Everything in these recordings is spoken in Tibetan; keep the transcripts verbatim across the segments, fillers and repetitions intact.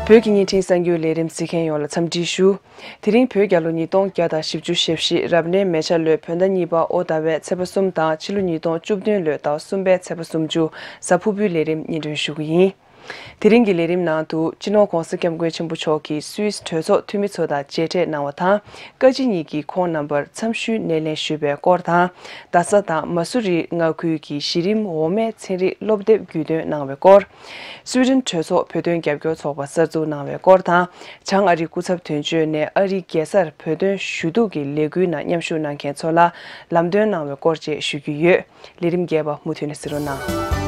བོད་ཀྱི་བརྙན་འཕྲིན་གསར་འགྱུར་ལས་རིམ་གཟིགས་མཁན་ཡོངས་ལ་འཚམས་འདྲི་ཞུ། དེ་རིང་བོད་རྒྱལ་ལོ་ཉིས་སྟོང་བརྒྱ་དང་བཞི་བཅུ་ཞེ་བཞི་རབ་གནས་མེ་བྱ་ལོའི་བོད་ཟླ་གཉིས་པ་དབོ་ཟླ་བའི་ཚེས་པ་གསུམ་དང་ཕྱི་ལོ་ཉིས་སྟོང་བཅུ་བདུན་ལོའི་ཟླ་བ་གསུམ་པའི་ཚེས་པ་སུམ་ཅུ་གཟའ་ཕུར་བུའི་ལས་རིམ་སྙན་སྒྲོན་ཞུ་གི་ཡིན། དེ་རིང་གི་ལས་རིམ་ནང་དུ་སྤྱི་ནོར་༧གོང་ས་༧སྐྱབས་མགོན་ཆེན་པོ་མཆོག་གིས་སུད་སི་གྲོས་ཚོགས་འཐུས་མི་ཚོ་དང་མཇལ་འཕྲད་གནང་བ་དང་། བཀའ་སྤྱི་གཉིས་ཀྱིས་ཁོང་རྣམ་པར་འཚམས་ཞུའི་སྣེ་ལེན་ཞུས་པའི་སྐོར་དང་། རྡ་ས་དང་མ་སུ་རི་མངའ་ཁུལ་གྱི་གཞི་རིམ་འོག་མའི་ཚན་རིག་སློབ་དེབ་བརྒྱུད་འདོན་གནང་བའི་སྐོར། སུའི་ཌེན་གྲོས་ཚོགས་བོད་དོན་རྒྱབ་སྐྱོར་ཚོགས་པ་གསར་འཛུགས་གནང་བའི་སྐོར་དང་། བྱང་ཨ་རིའི་སྐུ་ཚབ་དོན་གཅོད་ནས་ཨ་རིའི་རྒྱལ་སར་བོད་དོན་ཞུ་གཏུག་གི་ལས་འགུལ་ནང་མཉམ་ཞུགས་གནང་མཁན་ཚོ་ལ་ལམ་སྟོན་གནང་བའི་སྐོར་བཅས་ཞུ་རྒྱུ་ཡོད། ལས་རིམ་རྒྱས་པ་མུ་མཐུད་ནས་གཟིགས་རོགས་གནང་།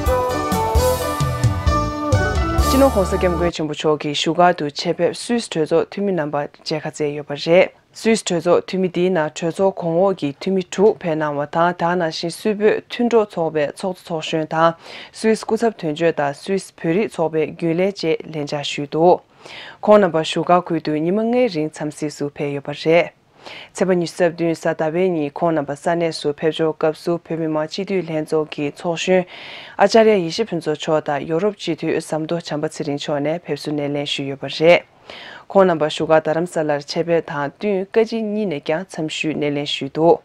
སྤྱི་ནོར་༧གོང་ས་༧སྐྱབས་མགོན་ཆེན་པོ་མཆོག་གིས་བཞུགས་སྒར་དུ་ཆེད་ཕེབས་སུད་སི་གྲོས་ཚོགས་འཐུས་མི་རྣམ་པ་མཇལ་ཁ་བསྩལ་ཡོད་པ་རེད། སུད་སི་གྲོས་ཚོགས་འཐུས་མི་འདིའི་ནང་གྲོས་ཚོགས་གོང་འོག་གི་འཐུས་མི་དྲུག་ཕེབས་གནང་བ་དང་། དེ་ནང་བཞིན་སུད་བོད་མཐུན་གྲོགས་ཚོགས་པའི་ཚོགས་གཙོ་ཚོགས་གཞོན་དང་། སུད་སི་སྐུ་ཚབ་དོན་གཅོད་དང་སུད་སི་བོད་རིགས་ཚོགས་པའི་རྒྱུན་ལས་བཅས་ལྷན་བཅར་ཞུས་འདུག་ཁོང་རྣམ་པ་བཞུགས་སྒར་ཁུལ་དུ་ཉི་མ་ལྔའི་རིང་འཚམས་གཟིགས་སུ་ཕེབས་ཡོད་པ་རེད། ཚེས་པ་ཉི་ཤུ་རྩ་བདུན་གཟའ་ཟླ་བའི་ཉིན་ཁོང་རྣམ་པ་ས་གནས་སུ་ཕེབས་འབྱོར་སྐབས་སུ་བོད་མི་མང་སྤྱི་འཐུས་ལྷན་ཚོགས་ཀྱི་ཚོགས་གཞོན་ཨ་ཅཱརྱ་ཡེ་ཤེས་ཕུན་ཚོགས་མཆོག་དང་ཡོ་རོབ་སྤྱི་འཐུས་ཟམ་གདོང་བྱམས་པ་ཚེ་རིང་མཆོག་ནས་ཕེབས་བསུ་སྣེ་ལེན་ཞུས་ཡོད་པ་རེད། ཁོང་རྣམ་པ་བཞུགས་སྒར་རྡ་རམ་ས་ལར་ཆེད་ཕེབས་དང་བསྟུན་བཀའ་སྤྱི་གཉིས་ནས་ཀྱང་འཚམས་ཞུའི་སྣེ་ལེན་ཞུས་འདུག་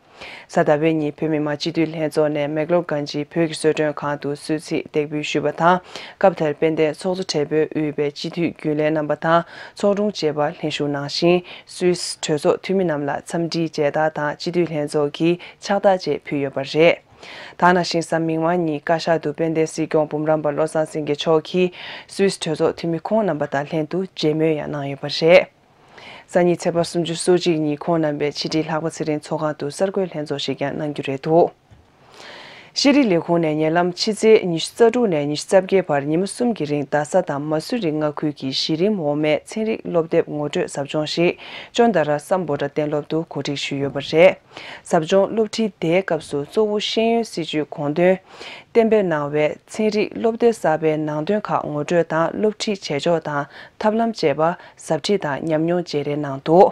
གཟའ་ཟླ་བའི་ཉིན་བོད་མི་མང་སྤྱི་འཐུས་ལྷན་ཚོགས་ནས་མེག་ལོར་གྷན་ཇི་བོད་ཀྱི་གསོལ་མགྲོན་ཁང་དུ་གསོལ་ཚིགས་འདེགས་འབུལ་ཞུས་པ་དང་། སྐབས་དེར་དཔལ་ལྡན་ཚོགས་གཙོ་སྦྲེལ་པོས་དབུས་པའི་སྤྱི་འཐུས་རྒྱུན་ལས་རྣམ་པ་དང་ཚོགས་དྲུང་བཅས་པ་ལྷན་ཞུགས་གནང་ཞིང་། སུད་སི་གྲོས་ཚོགས་འཐུས་མི་རྣམས་ལ་འཚམས་འདྲིའི་མཇལ་དར་དང་སྤྱི་འཐུས་ལྷན་ཚོགས་ཀྱི་ཕྱག་རྟགས་བཅས་ཕུལ་ཡོད་པ་རེད། དེ་ནང་བཞིན་གཟའ་མིག་དམར་ཉིན་བཀའ་ཤག་ཏུ་དཔལ་ལྡན་སྲིད་སྐྱོང་འབུམ་རམས་པ་བློ་བཟང་སེང་གེ་མཆོག་གིས་སུད་སི་གྲོས་ཚོགས་འཐུས་མི་ཁོང་རྣམ་པ་དང་ལྷན་དུ་མཇལ་མོལ་ཡང་གནང་ཡོད་པ་རེད། སང་ཉིན་ཚེས་པ་སུམ་ཅུ་སོ་གཅིག་ཉིན་ཁོང་རྣམ་པས་ཕྱི་དྲིལ་ལྷག་པ་ཚེ་རིང་ཚོགས་ཁང་དུ་གསར་འགོད་ལྷན་ཚོགས་ཤིག་ཀྱང་གནང་རྒྱུ་རེད་འདུག་ཤེས་རིག་ལས་ཁུངས་ནས་ཉེ་ལམ་ཕྱི་ཚེས་ཉི་ཤུ་རྩ་དྲུག་ནས་ཉི་ཤུ་རྩ་བརྒྱད་བར་ཉི་མ་གསུམ་གྱི་རིང་རྡ་ས་དང་མ་སུ་རི་མངའ་ཁུལ་གྱི་གཞི་རིམ་འོག་མའི་ཚན་རིག་སློབ་དེབ་ངོ་སྤྲོད་ཟབ་སྦྱོང་ཞིག་ཅོན་ཏ་ར་སམ་བྷོ་ཊ་གཏན་སློབ་ཏུ་གོ་སྒྲིག་ཞུས་ཡོད་པ་རེད། ཟབ་སྦྱོང་སློབ་ཁྲིད་དེའི་སྐབས་སུ་གཙོ་བོ་ཤེས་ཡོན་སྲིད་བྱུས་དགོངས་དོན། གཏན་འབེབས་གནང་བའི་ཚན་རིག་སློབ་དེབ་གསར་པའི་ནང་དོན་ཁག་ངོ་སྤྲོད་དང་སློབ་ཁྲིད་བྱེད་ཕྱོགས་དང་ཐབས་ལམ་བཅས་པ་ཟབ་ཁྲིད་དང་ཉམས་མྱོང་བརྗེ་རེས་གནང་འདུག་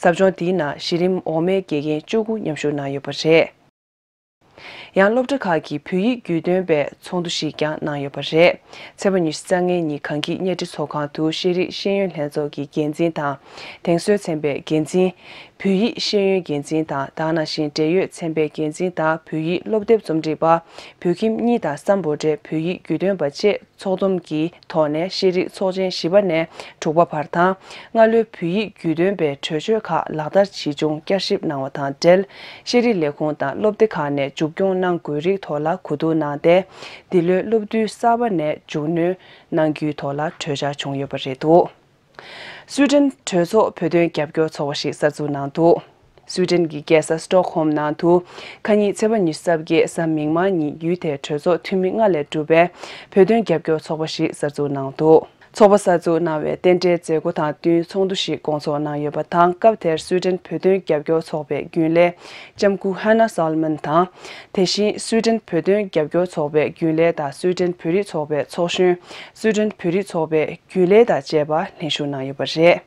ཟབ་སྦྱོང་འདིའི་ནང་གཞི་རིམ་འོག་མའི་དགེ་རྒན་བཅུ་དགུ་མཉམ་ཞུགས་གནང་ཡོད་པ་རེད། ཡང་སློབ་གྲྭ་ཁག་གི་བོད་ཡིག་བརྒྱུད་འདོན་པའི་ཚོགས་འདུ་ཞིག་ཀྱང་གནང་ཡོད་པ་རེད། ཚེས་པ་ཉི་ཤུ་རྩ་ལྔའི་ཉིན་གངས་སྐྱིད་གཉའ་ཁྲི་ཚོགས་ཁང་དུ་ཤེས་རིག་ཤེས་ཡོན་ལྷན་ཚོགས་ཀྱི་འགན་འཛིན་དང་། དེང་སྲོལ་ཚན་པའི་འགན་འཛིན། བོད་ཡིག་ཤེས་ཡོན་འགན་འཛིན་དང་དེ་ནང་བཞིན་འབྲེལ་ཡོད་ཚན་པའི་འགན་འཛིན་དང་བོད་ཡིག་སློབ་དེབ་རྩོམ་སྒྲིག་པ། བོད་ཁྱིམ་གཉིས་དང་སམ་བྷོ་ཊའི་བོད་ཡིག་བརྒྱུད་འདོན་པ་བཅས་ཚོགས་བསྡོམས་ཀྱི་ཐོག་ནས་ཤེས་རིག་ཚོགས་ཆེན་བཞི་པ་ནས་དྲུག་པ་བར་དང་། སྔ་ལོའི་བོད་ཡིག་བརྒྱུད་འདོན་པའི་གྲོས་ཆོད་ཁག་ལག་བསྟར་ཇི་བྱུང་བསྐྱར་ཞིབ་གནང་བ་དང་འབྲེལ། ཤེས་རིག་ལས་ཁུངས་དང་སློབ་སྡེ་ཁག་ནས་མཇུག་སྐྱོང་གནང་དགོས་རིགས་ཐོག་ལ་གོ་བསྡུར་གནང་སྟེ། འདི་ལོའི་སློབ་དུས་གསར་པ་ནས་མཇུག་སྣོན་གནང་རྒྱུའི་ཐོག་ལ་གྲོས་འཆར་བྱུང་ཡོད་པ་རེད་འདུག་སུའི་ཌེན་གྲོས་ཚོགས་བོད་དོན་རྒྱབ་སྐྱོར་ཚོགས་པ་ཞིག་གསར་འཛུགས་གནང་འདུག་སུའི་ཌེན་གྱི་རྒྱལ་ས་སི་ཊོག་ཧོམ་ནང་དུ་ཁ་ཉིན་ཚེས་པ་ཉི་ཤུ་རྩ་བརྒྱད་གཟའ་མིག་དམར་ཉིན་ཡུལ་དེའི་གྲོས་ཚོགས་འཐུས་མི་ལྔ་ལས་གྲུབ་པའི་བོད་དོན་རྒྱབ་སྐྱོར་ཚོགས་པ་ཞིག་གསར་འཛུགས་གནང་འདུག་ཚོགས་པ་གསར་འཛུགས་གནང་བའི་རྟེན་འབྲེལ་མཛད་སྒོ་དང་བསྟུན་ཚོགས་འདུ་ཞིག་སྐོང་ཚོགས་གནང་ཡོད་པ་དང་། སྐབས་དེར་སུའི་ཌེན་བོད་དོན་རྒྱབ་སྐྱོར་ཚོགས་པའི་རྒྱུན་ལས་ལྕམ་སྐུ་ཧ་ན་སོལ་མན་དང་། དེ་བཞིན་སུའི་ཌེན་བོད་དོན་རྒྱབ་སྐྱོར་ཚོགས་པའི་རྒྱུན་ལས་དང་སུའི་ཌེན་བོད་རིགས་ཚོགས་པའི་ཚོགས་གཞོན། སུའི་ཌེན་བོད་རིགས་ཚོགས་པའི་རྒྱུན་ལས་དང་བཅས་པ་ལྷན་ཞུགས་གནང་ཡོད་པ་རེད།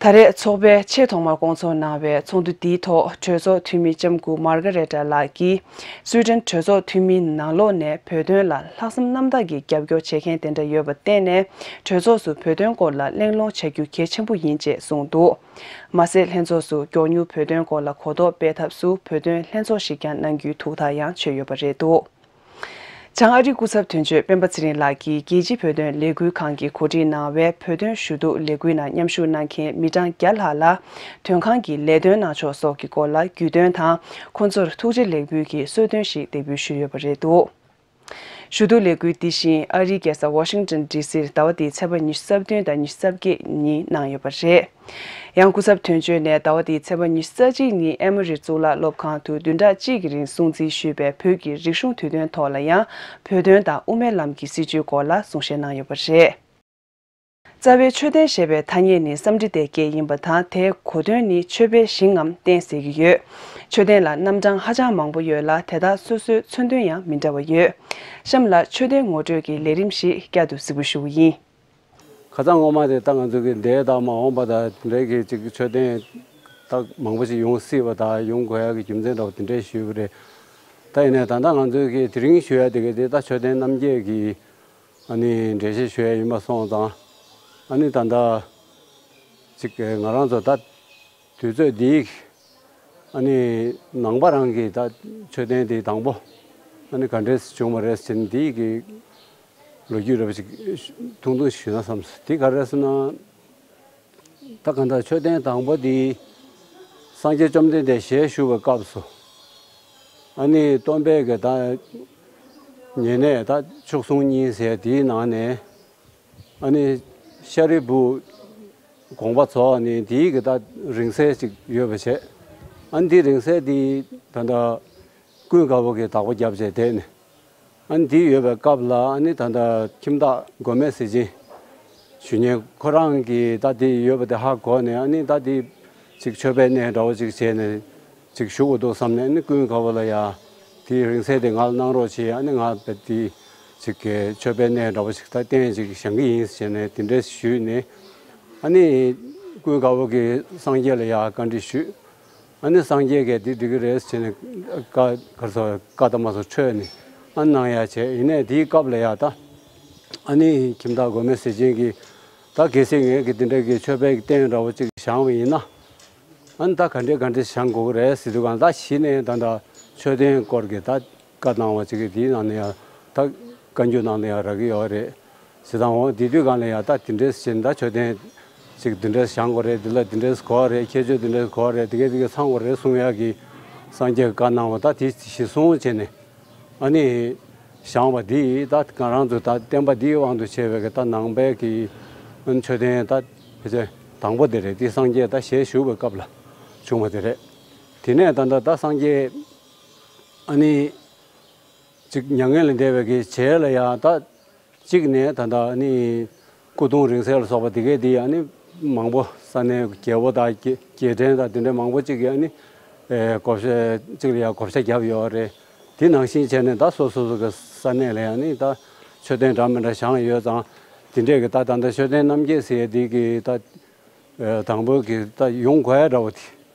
ད་རེས་ཚོགས་པས་ཆེས་ཐོག་མར་སྐོང་ཚོགས་གནང་བའི་ཚོགས་འདུ་འདིའི་ཐོག་གྲོས་ཚོགས་འཐུས་མི་ལྕམ་སྐུ་མར་ག་རེ་ཏྲ་ལགས་ཀྱིས། སུའི་ཌེན་གྲོས་ཚོགས་འཐུས་མིའི་ནང་ལོགས་ནས་བོད་དོན་ལ་ལྷག་བསམ་རྣམ་དག་གིས་རྒྱབ་སྐྱོར་བྱེད་མཁན་དེ་འདྲ་ཡོད་པར་བརྟེན་ནས། གྲོས་ཚོགས་སུ་བོད་དོན་སྐོར་ལ་གླེང་སློང་བྱ་རྒྱུ་གལ་ཆེན་པོ་ཡིན་ཅེས་གསུངས་འདུག་མ་ཟད། ལྷན་ཚོགས་སུ་མགྱོགས་མྱུར་བོད་དོན་སྐོར་ལ་གོ་རྟོགས་སྤེལ་ཐབས་སུ་བོད་དོན་ལྷན་ཚོགས་ཤིག་ཀྱང་གནང་རྒྱུའི་ཐུགས་ཐག་ཡང་ཆོད་ཡོད་པ་རེད་འདུག་བྱང་ཨ་རིའི་སྐུ་ཚབ་དོན་གཅོད་སྤེན་པ་ཚེ་རིང་ལགས་ཀྱིས་རྒྱལ་སྤྱིའི་བོད་དོན་ལས་འགུལ་ཁང་གིས་གོ་སྒྲིག་གནང་བའི་བོད་དོན་ཞུ་གཏུག་ལས་འགུལ་ནང་མཉམ་ཞུགས་གནང་མཁན་མི་གྲངས་བརྒྱ་ལྷག་ལ་དོན་ཁང་གི་ལས་དོན་གནང་ཕྱོགས་སོགས་ཀྱི་སྐོར་ལ་རྒྱུས་སྟོན་དང་། ཁོང་ཚོར་ཐུགས་རྗེ་ལེགས་འབུལ་གྱི་གསོལ་སྟོན་ཞིག་འདེགས་འབུལ་ཞུས་ཡོད་པ་རེད་འདུག་ཞུ་གཏུག་ལས་འགུལ་འདི་བཞིན་ཨ་རིའི་རྒྱལ་ས་ཝ་ཤིང་ཏོན་ཌི་སིར་ཟླ་བ་འདིའི་ཚེས་པ་ཉི་ཤུ་རྩ་བདུན་དང་ཉི་ཤུ་རྩ་བརྒྱད་ཉིན་གནང་ཡོད་པ་རེད། ཡང་སྐུ་ཚབ་དོན་གཅོད་ནས་ཟླ་བ་འདིའི་ཚེས་པ་ཉི་ཤུ་རྩ་གཅིག་ཉིན་ཨེ་མོ་རི་གཙུག་ལག་སློབ་ཁང་དུ་བདུན་ཕྲག་གཅིག་གི་རིང་སྲུང་བརྩི་ཞུས་པའི་བོད་ཀྱི་རིག་གཞུང་དུས་སྟོན་ཐོག་ལ་ཡང་བོད་དོན་དང་དབུ་མའི་ལམ་གྱི་སྲིད་བྱུས་སྐོར་ལ་གསུང་བཤད་གནང་ཡོད་པ་རེད། རྩ་བའི་མཆོད་རྟེན་ཞེས་པའི་ཐ་སྙད་ནི་སཾ་སྐྲྀ་ཏའི་སྐད་ཡིན་པ་དང་། དེའི་གོ་དོན་ནི་མཆོད་པའི་ཞིང་ངམ་རྟེན་ཟེར་གྱི་ཡོད། མཆོད་རྟེན་ལ་རྣམ་གྲངས་ཧ་ཅང་མང་པོ་ཡོད་ལ། དེ་དག་སོ་སོའི་མཚོན་དོན་ཡང་མི་འདྲ་བ་ཡོད། གཤམ་ལ་མཆོད་རྟེན་ངོ་སྤྲོད་ཀྱི་ལས་རིམ་ཞིག་བསྐྱར་དུ་གཟིགས་འབུལ་ཞུ་གི་ཡིན། ཁ་སང་སྔོན་མ་དེ་ད་ང་ཚོ་གི་འདས་དང་མ་འོངས་པ་དང་དེ་འདྲའི་གི་ཅིག་མཆོད་རྟེན་ད་མང་པོ་ཞིག་ཡོང་སྲིད་པ་དང་ཡོང་དགོས་ཡ་གི་རྒྱུ་མཚན་འདྲ་བོ་དེ་འདྲའི་ཞུས་པ་རེད། ད་ཡིན་ནའི་ད་ལྟ་ང་ཚོས་གི་དེ་རིང་ཞུ་ཡ་དེ་གི་དེ་ད་མཆོད་རྟེན་རྣམ་བརྒྱད་གི་ཨ་ནི་འགྲེལ་བཤད་ཞུ་ཡ་ཡིན་པ་སོང་ཙང་ ཨ་ནི་ད་ལྟ་ཅིག་ང་རང་ཚོ་ད་དུས་ཚོད་འདིའི་ཨ་ནི་ནང་པ་རང་གི་ད་མཆོད་རྟེན་དེ་དང་པོ་ཨ་ནི་ག་འདྲས་བྱུང་བ་རེད་ཟེར་ནས་འདིའི་གི་ལོ་རྒྱུས་རེ་བ་ཅིག་ཐུང་ཐུང་ཞུས་ན་བསམ་སོང་། འདི་ག་རེ་ཟེར་ན། ད་གང་ལྟར་མཆོད་རྟེན་དང་པོ་འདི་སངས་རྒྱས་བཅོམ་ལྡན་འདས་ཞལ་བཞུགས་པའི་སྐབས་སུ། ཨ་ནི་སྟོན་པས་ཀྱི་ད་ཉེ་གནས་ད་མཆོག་ཟུང་གཉིས་ཟེར་དེའི་ནང་ནས། ཨ་ནི་ཤཱ་རིའི་བུ་དགོངས་པ་རྫོགས་ནས་དེའི་གི་ད་རིང་བསྲེལ་ཅིག་ཡོད་པ་བྱས། ཨ་ནི་དེ་རིང་བསྲེལ་དེ་ད་ལྟ་ཀུན་དགའ་བོ་གི་བདག་པོ་བརྒྱབ་བྱས་བསྡད་ནས། ཨ་ནི་དེ་ཡོད་པའི་སྐབས་ལ་ཨ་ནི་ད་ལྟ་ཁྱིམ་བདག་མགོན་མེད་ཟས་སྦྱིན་ཞུ་མཁན་ཁོ་རང་གིས་ད་དེ་ཡོད་པ་དེ་ཧ་གོ་ནས། ཨ་ནི་ད་དེ་ཅིག་མཆོད་པའི་གནས་འདྲ་བོ་ཅིག་བྱས་ནས་ཅིག་ཞུ་དགོས་འདུག་བསམ་ནས། ཨ་ནི་ཀུན་དགའ་བོ་ལ་ཡ་དེའི་རིང་བསྲེལ་དེ་ང་ལ་གནང་རོགས་བྱེད། ཨ་ནི་ང་དེ་ཅིག་གི་མཆོད་པའི་གནས་འདྲ་བོ་ཞིག་ད་རྟེན་ཅིག་བཞེངས་ཀྱི་ཡིན་ཟེར་ནས་དེ་འདྲས་ཞུས་ནས། ཨ་ནི་ཀུན་དགའ་བོ་གིས་སངས་རྒྱས་ལ་ཡ་བཀའ་འདྲི་ཞུས། ཨ་ནི་སངས་རྒྱས་ཀྱིས་འདི་འགྲིག་གི་རེད་ཟེར་ནས་བཀའ་ག་རེ་ཟེར་བཀའ་ད་མ་སོ་འཕྲོས་ནས་ཨ་ནི་གནང་ཡ་བྱས། ཡིན་ནའི་དེའི་སྐབས་ལ་ཡ་ད་ཨ་ནི་ཁྱིམ་བདག་མགོན་མེད་ཟས་སྦྱིན་གྱིས་ད་གལ་སྲིད་ངས་ཀྱི་འདི་འདྲ་གི་མཆོད་པའི་རྟེན་འདྲ་བོ་ཅིག་བཞེངས་པ་ཡིན་ན། ཨ་ནི་ད་ག་འདྲས་ག་འདྲས་བཞེངས་དགོས་ཀྱི་རེད་ཟེར་དུས་གང་ད་གཞི་ནས་ད་ད་མཆོད་རྟེན་སྐོར་གྱི་ད་བཀའ་གནང་བ་ཅིག་གི་དེའི་ནང་ནས་ཡང་ད་བཀའ་འགྱུར་ནང་ནས་ཡང་རག་གི་ཡོད་རེད། བྱས་ཙང་འོ་དེ་དུས་གང་ལ་ཡང་ད་དེ་འདྲས་བྱས་ནས་ད་མཆོད་རྟེན་ཅིག་དེ་འདྲས་བཞེངས་དགོས་རེད། དེ་ལ་དེ་འདྲས་དགོས་རེད། ཁྱད་ཆོས་དེ་འདྲས་དགོས་རེད། དེ་གས་དེ་གས་ཚང་དགོས་རེད་གསུང་ཡག་གི་སངས་རྒྱས་ཀྱི་བཀའ་གནང་བ་ད་དེ་གཞི་བཟུང་བྱས་ནས་ཨ་ནི་བཞེངས་པ་འདི་ད་ང་རང་ཚོ་ད་བསྟན་པ་འདིའི་དབང་དུ་བྱས་པའི་གི་ད་ནང་པའི་གི་མཆོད་རྟེན་ད་ཕལ་ཆེར་དང་པོ་དེ་རེད། དེ་སངས་རྒྱས་ད་ཞལ་བཞུགས་པའི་སྐབས་ལ་བྱུང་བ་དེ་རེད། དེ་ནས་ད་ད་ད་སངས་རྒྱས་ཨ་ནི་ཅིག་མྱ་ངན་ལས་འདས་པའི་གི་རྗེས་ལ་ཡང་ད་གཅིག་ནས་ད་ལྟ་ནི་སྐུ་གདུང་རིང་བསྲེལ་ལ་སོགས་པ་དེ་གས་དེ་ཡང་ནི་མང་པོ་ས་གནས་རྒྱལ་པོ་དང་རྒྱལ་རྒྱལ་ཕྲན་དང་དེ་འདྲའི་མང་པོ་གཅིག་ཡང་ནི་ཨེ་བགོ་བཤའ་གཅིག་ལ་ཡང་བགོ་བཤའ་བརྒྱབ་ཡོད་རེད། དེ་ནང་བཞིན་བྱས་ནས་ད་སོ་སོ་སོ་གི་ས་གནས་ལ་ཡང་ནི་ད་མཆོད་རྟེན་འདྲ་མི་འདྲ་བཞེངས་ཡོད་ཙང་དེ་འདྲས་ཀྱི་ད་ད་ལྟ་མཆོད་རྟེན་རྣམ་བརྒྱད་ཟེར་ཡས་དེ་གི་ད་ཨེ་དང་པོ་གི་ད་ཡོང་དགོས་ཡ་འདྲ་བོ་དེ་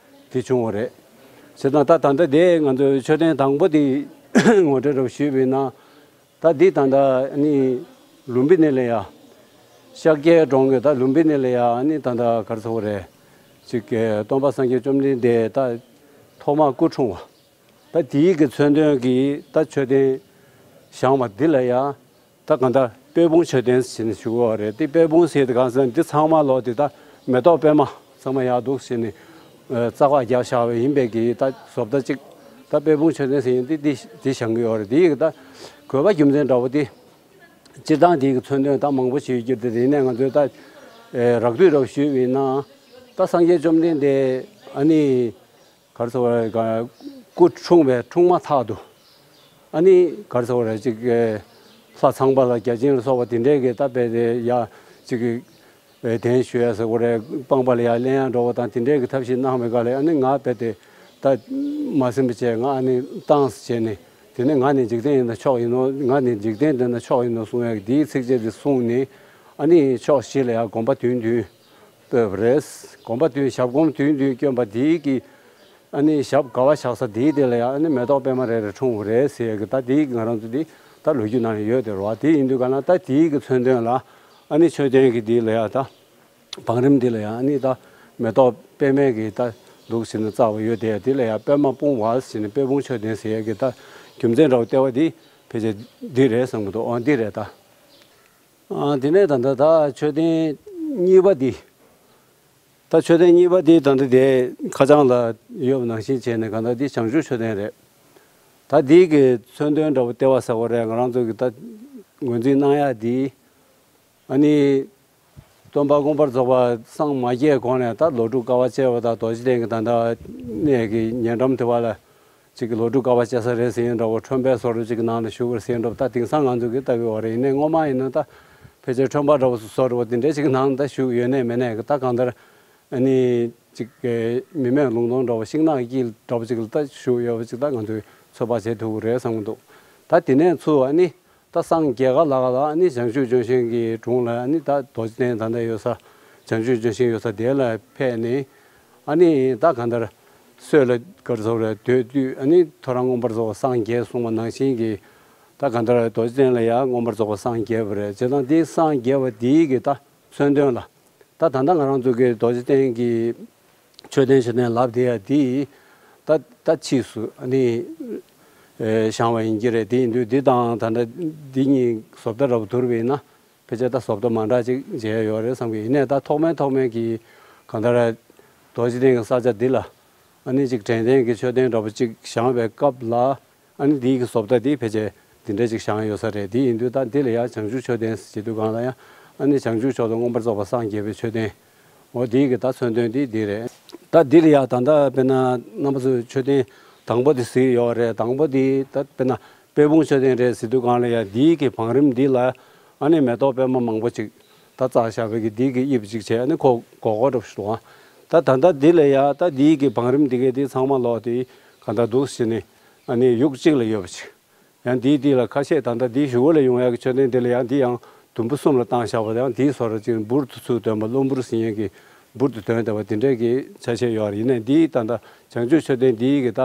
དེ་བྱུང་བ་རེད། བྱས་ཙང་ད་ད་ལྟ་དེ་ང་ཚོའི་མཆོད་རྟེན་དང་པོ་དེ་ངོ་སྤྲོད་འདྲ་བོ་ཞུས་པ་ཡིན་ན། ད་འདི་ད་ལྟ་ནི་ལུམ་བི་ནི་ལ་ཡ། ཤཱཀྱའི་གྲོང་གི་ད་ལུམ་བི་ནི་ལ་ཡ་ནི་ད་ལྟ་ག་རེ་ཟེར་དགོས་རེད། ཅིག་གི་སྟོན་པ་སངས་རྒྱས་བཅོམ་ལྡན་འདས་ད་ཐོག་མར་སྐུ་འཁྲུངས་པ། ད་དེའི་གི་མཚོན་དོན་གྱི་ད་མཆོད་རྟེན་བཞེངས་པ་འདི་ལ་ཡ། ད་གང་ལྟར་དཔལ་སྤུངས་མཆོད་རྟེན་ཟེར་ནས་ཞུ་གི་ཡོད་རེད། དེ་དཔལ་སྤུངས་ཟེར་དེ་གང་ཟེར་ན་འདི་ཚང་མ་ལོག་དེ་ད་མེ་ཏོག་པད་མ་ཚང་མ་ཡག་འདུག་ཟེར་ནས་ཨ་རྩ་བ་རྒྱབ་བཞག་པ་ཡིན་པས་ཀྱི་ད་བཟོ་ལྟ་གཅིག་ད་དཔལ་སྤུངས་མཆོད་རྟེན་ཟེར་ཡིན་དེ་དེ་དེ་བཞེངས་གི་ཡོད་རེད། དེ་ཡི་གི་ད་དགོས་པ་རྒྱུ་མཚན་འདྲ་བོ་དེ་སྤྱིར་བཏང་དེའི་གི་མཚོན་དོན་ད་མང་པོ་ཞིག་ཡོད་རྒྱུ་དེ་རེད། ཡིན་ནའི་ང་ཚོས་ད་ཨེ་རགས་བསྡུས་འདྲ་བོ་ཞུས་པ་ཡིན་ན། ད་སངས་རྒྱས་བཅོམ་ལྡན་འདས་ཨ་ནི་ག་རེ་ཟེར་བ་རེད། སྐུ་འཁྲུངས་པའི་འཁྲུངས་མ་ཐག་ཏུ་ཨ་ནི་ག་རེ་ཟེར་བ་རེད། ཅིག་ལྷ་ཚངས་པ་ལ་བརྒྱ་བྱིན་ལ་སོགས་པ་དེ་འདྲས་ཀྱི་ད་རྦད་དེ་ཡ་ཅིག་གདན་ཞུ་ཡ་ཟེར་བ་རེད། སྤངས་པ་ལ་ཡ་ལེན་ཡ་འགྲོ་བ་དང་དེ་འདྲས་ཀྱི་ཐབས་ཤེས་གནང་བའི་སྐབས་ལ་ཨ་ནི་ང་རྦད་དེ་ད་མ་ཟིན་པ་བྱས། ང་ཨ་ནི་བཏང་ཟེར་བྱས་ནས་དེ་ནས་ང་ནི་འཇིག་རྟེན་ཡིན་ན་མཆོག་ཡིན་ནོ། ང་ནི་འཇིག་རྟེན་འདི་ན་མཆོག་ཡིན་ནོ་གསུང་ཡ་གི་དེའི་ཚིགས་བཅད་དེ་གསུངས་ནས་ཨ་ནི་ཕྱོགས་བཞི་ལ་ཡ་དགོན་པ་བདུན་བདུན་སྤོས་པ་རེད། དགོན་པ་བདུན་ཞབས་གོང་བདུན་བདུན་བསྐྱོན་པ་དེའི་གི་ཨ་ནི་ཞབས་ག་བ་བཞག་ས་དེའི་དེ་ལ་ཡང་ཨ་ནི་མེ་ཏོག་པད་མ་རེ་རེ་འཁྲུངས་པ་རེད་ཟེར་ཡ་གི་ད་དེའི་གི་ང་རང་ཚོ་དེ་ད་ལོ་རྒྱུས་ནང་ཡོད་དེ་རེད་བ། དེ་ཡིན་དུས་ག་ན་ད་དེའི་གི་མཚོན་དོན་ལ་ཨ་ནི་མཆོད་རྟེན་གི་དེ་ལ་ཡང་ད་བང་རིམ་དེ་ལ་ཡང་ཨ་ནི་ད་མེ་ཏོག་པད་མའི་གི་ད་འདུག་ཟེར་ནས་རྩ་བ་ཡོད་དེ། དེ་ལ་ཡང་པད་མ་སྤུངས་པ་ཟེར་ནས་དཔལ་སྤུངས་མཆོད་རྟེན་ཟེར་ཡ་གི་ད་རྒྱུ་མཚན་འདྲ་བོ་ལྟེ་བ་དེ་ཕལ་ཆེར་འདི་རེད་བསམ་གི་འདུག་ཨ་འདི་རེད་ད། ཨ་དེ་ནས་ད་ལྟ་ད་མཆོད་རྟེན་གཉིས་པ་འདི། ད་མཆོད་རྟེན་གཉིས་པ་འདི་ད་ལྟ་དེ་ཁ་བྱང་ལ་ཡོད་པ་ནང་བཞིན་བྱས་ནས་གང་ལྟར་འདི་བྱང་ཆུབ་མཆོད་རྟེན་རེད། ད་འདི་གི་མཚོན་དོན་འདྲ་བོ་ལྟེ་བ་ཟེར་བ་རེད། ང་རང་ཚོ་གི་ད་ངོས་འཛིན་གནང་ཡ་འདི་ཨ་ནི་སྟོན་པ་མངོན་པར་རྫོགས་པ་སངས་མ་རྒྱས་གོང་ནས་ད་ལོ་དྲུག་དཀའ་བ་སྤྱད་པ་དང་རྡོ་རྗེ་གདན་གྱི་ད་ལྟ་གནས་ཀྱི་ཉེ་འགྲམ་དེ་བ་ལ། ཅིག་གི་ལོ་དྲུག་དཀའ་བ་སྤྱད་ས་རེད་ཟེར་ཡིན་འདྲ་བོ། ཁྲོན་པའི་བཟོ་འདྲ་ཅིག་གི་ནང་ལ་བཞུགས་པ་རེད་ཟེར་ཡིན་འདྲ་བོ། ད་དེང་སང་ང་ཚོ་གི་ལྟ་བུའི་བར་ཡིན་ནའི་སྔོན་མ་ཡིན་ན་ད་ཕལ་ཆེར་ཁྲོན་པ་འདྲ་བོ་བཟོ་འདྲ་བོ་དེ་འདྲ་ཅིག་གི་ནང་ལ་ད་བཞུགས་ཡོད་ནའི་མེད་ནའི་གི་ད་གང་ལྟར་ཨ་ནི་ཅིག་གི་མི་མེད་ལུང་སྟོང་འདྲ་བོ་ཤིང་ནགས་དཀྱིལ་འདྲ་བོ་ཅིག་ལ་ད་བཞུགས་ཡོད་པ་ཅིག་ད་ང་ཚོས་ཚོད་དཔག་བྱེད་ཐུབ་ཀྱི་རེད་བསམ་གྱི་འདུག་ད་དེ་ནས་ཚུར་ཨ་ནི། ད་སངས་རྒྱས་ག་ལ་ག་ལ་ཨ་ནི་བྱང་ཆུབ་ལྗོན་ཤིང་གི་དྲུང་ལ་ཨ་ནི་ད་རྡོ་རྗེ་གདན་ད་ལྟ་ཡོད་ས་བྱང་ཆུབ་ལྗོན་ཤིང་ཡོད་ས་དེ་ལ་ཕེབས་ནས་ཨ་ནི་ད་གང་ལྟར་སྲོད་ལ་གར་ཟོ་རེ་སྡོད་དུས་ཨ་ནི་ཐོ་རངས་མངོན་པར་རྫོགས་པ་སངས་རྒྱས་གསུངས་པ་ནང་བཞིན་གྱི་ད་གང་ལྟར་རྡོ་རྗེ་གདན་ལ་ཡང་མངོན་པར་རྫོགས་པ་སངས་རྒྱས་པ་རེད། བྱས་ཙང་དེ་སངས་རྒྱས་པ་དེའི་གི་ད་ མཚོན་དོན་ལ། ད་ད་ལྟ་ང་རང་ཚོ་གི་རྡོ་རྗེ་གདན་གྱི་མཆོད་རྟེན་མཆོད་རྟེན་ལབ་དེ་ཡ་དེ་ད་ད་ཕྱིས་སུ་ཨ་ནི་ཨེ་བཞེངས་པ་ཡིན་གྱི་རེད། དེ་ཡིན་དུས་འདི་དང་ད་ལྟ་འདི་གཉིས་བཟོ་ལྟ་འདྲ་པོ་བསྡུར་བ་ཡིན་ན། ཕལ་ཆེར་ད་བཟོ་ལྟ་མ་འདྲ་ཅིག་མཇལ་ཡོད་རེད་བསམ་གི། ཡིན་ནའི་ད་ཐོག་མའི་ཐོག་མའི་གི་གང་ལྟར་རྡོ་རྗེ་གདན་གྱི་ས་ཆ་འདི་ལ་ཨ་ནི་ཅིག་དྲན་རྟེན་གྱི་མཆོད་རྟེན་འདྲ་པོ་ཅིག་བཞེངས་པའི་སྐབས་ལ། ཨ་ནི་འདིའི་གི་བཟོ་ལྟ་འདི་ཕལ་ཆེར་འདི་འདྲ་ཅིག་བཞེངས་ཡོད་ས་རེད། འདི་ཡིན་དུས་ད་འདི་ལ་ཡང་བྱང་ཆུབ་མཆོད་རྟེན་ཟེར་དུས་སྒང་ལ་ཡང་ཨ་ནི་བྱང་ཆུབ་མཆོག་ཏུ་མངོན་པར་རྫོགས་པ་སངས་རྒྱས་པའི་མཆོད་རྟེན། འོ་འདིའི་གི་ད་མཚོན་དོན་འདི་འདི་རེད། ད་འདི་ལ་ཡང་ད་ལྟ་དཔེར་ན་རྣམ་པ་ཚོས་མཆོད་རྟེན་དང་པོ་འདི་གཟིགས་ཡོད་རེད། དང་པོ་འདི་ད་དཔེར་ན་དཔལ་སྤུངས་མཆོད་རྟེན་རེད་ཟེར་དུས་སྒང་ལ་ཡང་འདིའི་གི་བང་རིམ་འདི་ལ་ཨ་ནི་མེ་ཏོག་པད་མ་མང་པོ་ཅིག་ད་བཙགས་བཞག་པའི་གི་འདི་གི་དབྱིབས་ཅིག་བྱས། ཨ་ནི་ཁོ་སྒོར་སྒོར་འདྲ་པོ་ཞིག་འདུག་ཨ། ད་ད་ལྟ་འདི་ལ་ཡ་ད་འདིའི་གི་བང་རིམ་འདི་གའི་འདི་ཚང་མ་ལོག་དེ་ག་ད་འདུག་ཟེར་ནས་ཨ་ནི་ཡུག་གཅིག་ལ་ཡོད་པ་ཅིག། ཡང་འདིའི་འདི་ལ་ཁ་ཤས་ད་ལྟ་འདིའི་གཞུག་གུ་ལ་ཡོང་ཡག་གི་མཆོད་རྟེན་འདི་ལ་ཡང་འདི་ཡང་དུམ་བུ་གསུམ་ལ་བཏང་བཞག་པ་དང་། འདིའི་བཟོ་འདྲ་ཅིག་འབུར་དུ་ཚུར་འདོན་པ། གློ་འབུར་ཟེར་མཁན་གྱི་འབུར་དུ་འདོན་བསྡད་པ་དེ་འདྲའི་གི་ཆ་ཤས་ཡོད་རེད། ཡིན་ནའི་འདིའི་ད་ལྟ་བྱང་ཆུབ་མཆོད་རྟེན་འདིའི་གི་ད་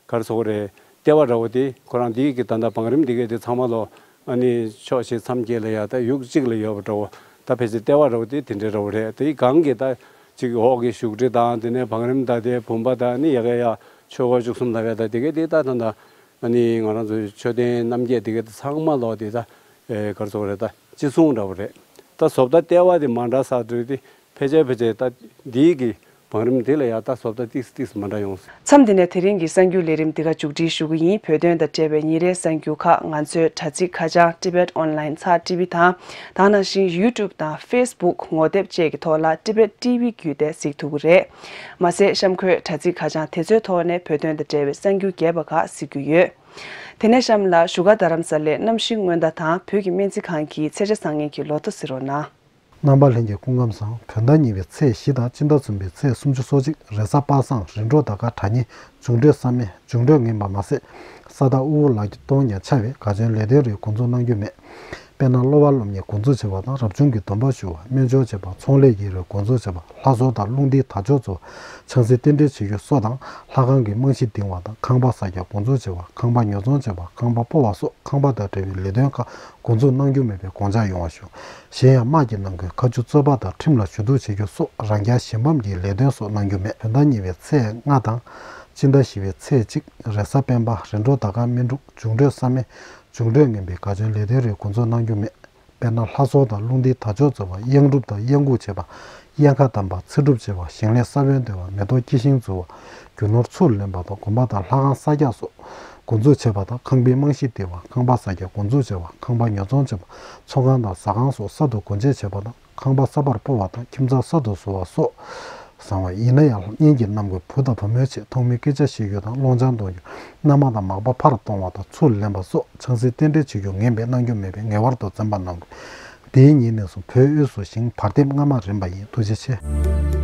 ག་རེ་ཟེར་དགོས་རེད། ལྟེ་བ་འདྲ་བོ་དེ་ཁོ་རང་འདིའི་གི་ད་ལྟ་བང་རིམ་འདི་གའི་དེ་ཚང་མ་ལོ། ཨ་ནི་ཕྱོགས་བཞི་མཚམས་བརྒྱད་ལ་ཡ་ད་ཡུག་གཅིག་ལ་ཡོད་པ་འདྲ་བོ། ད་ཕལ་ཆེར་ལྟེ་བ་འདྲ་བོ་དེ་དེ་འདྲའི་འདྲ་བོ་རེད། དེའི་སྒང་གི་ད་ཅིག་འོག་གི་བཞུགས་ཁྲི་དང་། དེ་ནས་བང་རིམ་དང་། དེ་བུམ་པ་དང་། ཨ་ནི་ཡ་ག་ཡ་ཆོས་འཁོར་བཅུ་གསུམ་ལབ་ཡ་ད་དེ་གའི་དེ་ད་ད་ད་ཨ་ནི་ང་རང་ཚོའི་མཆོད་རྟེན་རྣམ་བརྒྱད་དེ་གའི་དེ་ཚང་མ་ལོག་དེ་ད་ཨེ་ག་རེ་ཟེར་དགོས་རེད། ད་ཅི་གསུང་འདྲ་བོ་རེད། ད་བཟོ་ལྟ་ལྟེ་བ་དེ་མ་འདྲ་ས་དེ་དེ་ཕལ་ཆེར་ཕལ་ཆེར་ད་འདིའི་གི་བང་རིམ་དེ་ལ་ཡ་ད་བཟོ་ལྟ་ཏིག་ཙམ་ཏིག་ཙམ་མ་འདྲ་ཡོང་སྲིད། མཚམས་འདི་ནས་དེ་རིང་གི་གསར་འགྱུར་ལས་རིམ་འདི་ག་མཇུག་སྒྲིལ་ཞུ་གི་ཡིན། བོད་དོན་དང་འབྲེལ་བའི་ཉིན་རེའི་གསར་འགྱུར་ཁག་ང་ཚོའི་དྲ་ཚིགས་ཁ་བྱང་Tibet Online ཚེག་ཊི་བི་དང་། ད་ག་ནང་བཞིན་YouTube དང་Facebook ངོ་དེབ་བཅས་ཀྱི་ཐོག་ལ་Tibet T V བརྒྱུད་དེ་གཟིགས་ཐུབ་ཀྱི་རེད། མ་ཟད་གཤམ་འཁོད་དྲ་ཚིགས་ཁ་བྱང་དེ་ཚོའི་ཐོག་ནས་བོད་དོན་དང་འབྲེལ་བའི་གསར་འགྱུར་རྒྱས་པ་ཁག་གཟིགས་རྒྱུ་ཡོད། དེ་ནས་གཤམ་ལ་བཞུགས་སྒར་རྡ་རམ་ས་ལའི་གནམ་གཤིས་སྔོན་བརྡ་དང་བོད་ཀྱི་སྨན་རྩིས་ཁང་གི་ཚེས་གྲངས་བཟང་ངན་གྱི་ལོ་ཐོ་གཟིགས་རོགས་གནང་། རྣམ་པ་ལྷན་རྒྱས་སྐུ་ཁམས་བཟང་། བོད་ཟླ་གཉིས་པའི་ཚེས་བཞི་དང་སྤྱི་ཟླ་གསུམ་པའི་ཚེས་སུམ་ཅུ་སོ་གཅིག་རེས་གཟའ་པ་སངས། རིམ་གྲོ་ཟླ་སྐར་གྲངས་ཉི་ཤུ། འབྱུང་འཕྲོད་བསམ་མེད། འབྱུང་འཕྲོད་ངན་པ་མ་ཟད། ས་བདག་དབུལ་པོ་ལག་གི་སྟོང་ཉ་ཆ་བའི་དགའ་སྐྱོན་ལས་དོན་རིགས་འགོ་འཛུགས་གནང་རྒྱུ་མེད། དཔེར་ན་གློ་བ་སློབ་གཉེར་འགོ་འཛུགས་བྱེད་པ་དང་། རབ་བྱུང་གི་སྡོམ་པ་ཞུ་བ། སྨན་སྦྱོར་བྱེད་པ། ཚོང་ལས་ཀྱི་རིགས་འགོ་འཛུགས་བྱེད་པ། ལྷ་གསོལ་དང་རླུང་རྟའི་དར་ལྕོག་འཛུགས་པ། ཆང་སའི་རྟེན་འབྲེལ་བྱེད་རྒྱུ་སོགས་དང་། ལྷ་ཁང་གི་རྨང་གཞི་འདིང་བ་དང་། ཁང་པ་གསར་རྒྱག་འགོ་འཛུགས་བྱེད་པ། ཁང་པ་ཉོ་ཚོང་བྱེད་པ། ཁང་པ་སྤོ་བ་སོགས་ཁང་པ་དང་འབྲེལ་བའི་ལས་དོན་ཁག་འགོ་འཛུགས་གནང་རྒྱུ་མེད་པའི་དགོངས་འཇགས་ཡོང་བ་ཞུ། གཞན་ཡང་དམག་གི་ནང་ཁུལ་བཀའ་བརྒྱུད་རྩོད་པ་དང་ཁྲིམས་ལ་ཞུ་གཏུག་བྱེད་རྒྱུ་སོགས་རང་རྐྱ་ཞིང་ཕམ་གྱི་ལས་དོན་སོགས་གནང་རྒྱུ་མེད། བོད་ཟླ་གཉིས་པའི་ཚེས་ལྔ་དང་། སྤྱི་ཟླ་བཞི་པའི་ཚེས་གཅིག་རེས་གཟའ་སྤེན་པ། རིམ་གྲོ་ཟླ་སྐར་སྨིན་དྲུག་འབྱུང་འཕྲོད་བསམ་མེད། འབྱུང་འཕྲོད་ངན་པའི་དགའ་སྐྱོན་ལས་དོན་རིགས་འགོ་འཛུགས་གནང་རྒྱུ་མེད། དཔེར་ན་ལྷ་གསོལ་དང་རླུང་རྟའི་དར་ལྕོག་འཛུགས་པ། གཡང་སྒྲུབ་དང་གཡང་འགུགས་བྱེད་པ། གཡང་ཁ་བསྡམ་པ། ཚེ་སྒྲུབ་བྱེད་པ། ཞིང་ལས་ས་བོན་འདེབས་པ། མེ་ཏོག་སྐྱེ་ཤིང་འཛུགས་པ། རྒྱུ་ནོར་ཚུར་ལེན་པ་དང་། དགོན་པ་དང་ལྷ་ཁང་གསར་རྒྱག་སོགས་འགོ་འཛུགས་བྱེད་པ་དང་། ཁང་པའི་རྨང་གཞི་འདིང་བ། ཁང་པ་གསར་རྒྱག་འགོ་འཛུགས་བྱེད་པ། ཁང་པ་ཉོ་ཚོང་བྱེད་པ། ཚོང་ཁང་དང་ཟ་ཁང་སོགས་གསར་དུ་སྒོ་འབྱེད་བྱེད་པ་དང་། ཁང་པ་གསར་པར་སྤོ་བ་དང་ཁྱིམ་ཚང་གསར་དུ་བཟོ་བ་སོགས་བཟང་བ། ཡིན་ན་ཡང་གཉེན་གྱི་རྣམ་ཀུན་བུ་དང་བུ་མོའི་ཆེད་ཐོག་མའི་སྐད་ཆ་བཤད་རྒྱུ་དང་སློང་ཆང་གཏོང་རྒྱུ། མནའ་མ་དང་མག་པ་ཕར་གཏོང་བ་དང་ཚུར་ལེན་པ་སོགས། ཆང་སའི་རྟེན་འབྲེལ་བྱེད་རྒྱུ་ངན་པས་གནང་རྒྱུ་མེད་པས་ངེས་པར་དུ་འཛེམ་པ་གནང་དགོས། དེའི་ཉིན་ནས་བཟུང་བོད་དབུས་སུ་ཞིང་བར་འདེབས་སྔ་མ་རན་པ་ཡིན། ཐུགས་རྗེ་ཆེ།